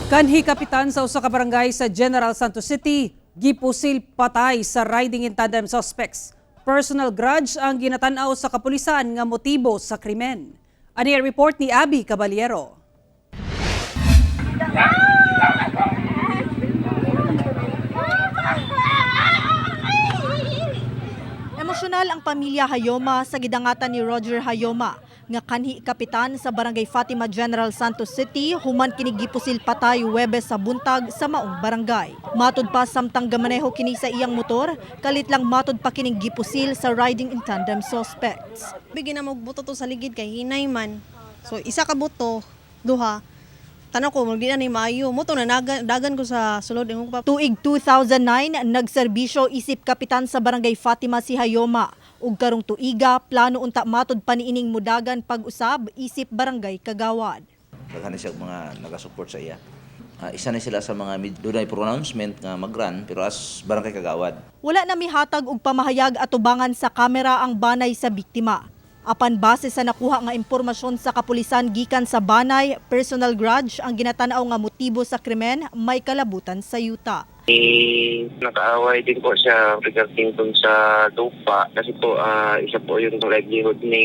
Kanhi kapitan sa usa ka barangay sa General Santos City, gipusil patay sa riding in tandem suspects. Personal grudge ang ginatan-aw sa kapulisan nga motibo sa krimen. Ani ang report ni Abby Caballero. Emosyonal ang pamilya Hayoma sa gidangatan ni Roger Hayoma nga kanhi kapitan sa Barangay Fatima, General Santos City, human kini gipusil patay Huwebes sa buntag sa maong barangay. Matud pa, samtang gamaneho kini sa iyang motor, kalit lang matud pa kining gipusil sa riding in tandem suspects. Bigyan na mo buto to sa ligid kay hinay man. So isa ka buto, duha. Tanaw ko magdi na ni maayo. Mo to na dagan ko sa sulod ingon ko pa. Tuig 2009, nagserbisyo isip kapitan sa Barangay Fatima si Hayoma. Ug karong tuiga, plano unta matud pa niining mudagan pag-usab isip barangay kagawad. Daghan na siya mga nagasupport sa iya. Isa na sila sa mga dunay pronouncement nga mag-run pero as barangay kagawad. Wala na mihatag og pamahayag atubangan sa kamera ang banay sa biktima. Apan base sa nakuha nga impormasyon sa kapulisan gikan sa banay, personal grudge ang ginatan-aw nga motibo sa krimen, may kalabutan sa yuta. Eh, nakaaway din po siya regarding dun sa lupa kasi po isa po yung livelihood ni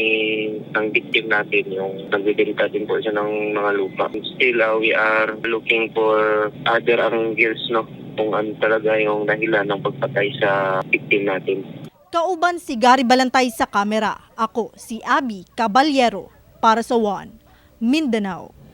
ng victim natin, yung nagbibenta din po siya ng mga lupa. Still, we are looking for other angles, no, kung ano talaga yung dahilan ng pagpatay sa victim natin. Kauban si Gary Balantay sa kamera. Ako si Abby Caballero para sa One Mindanao.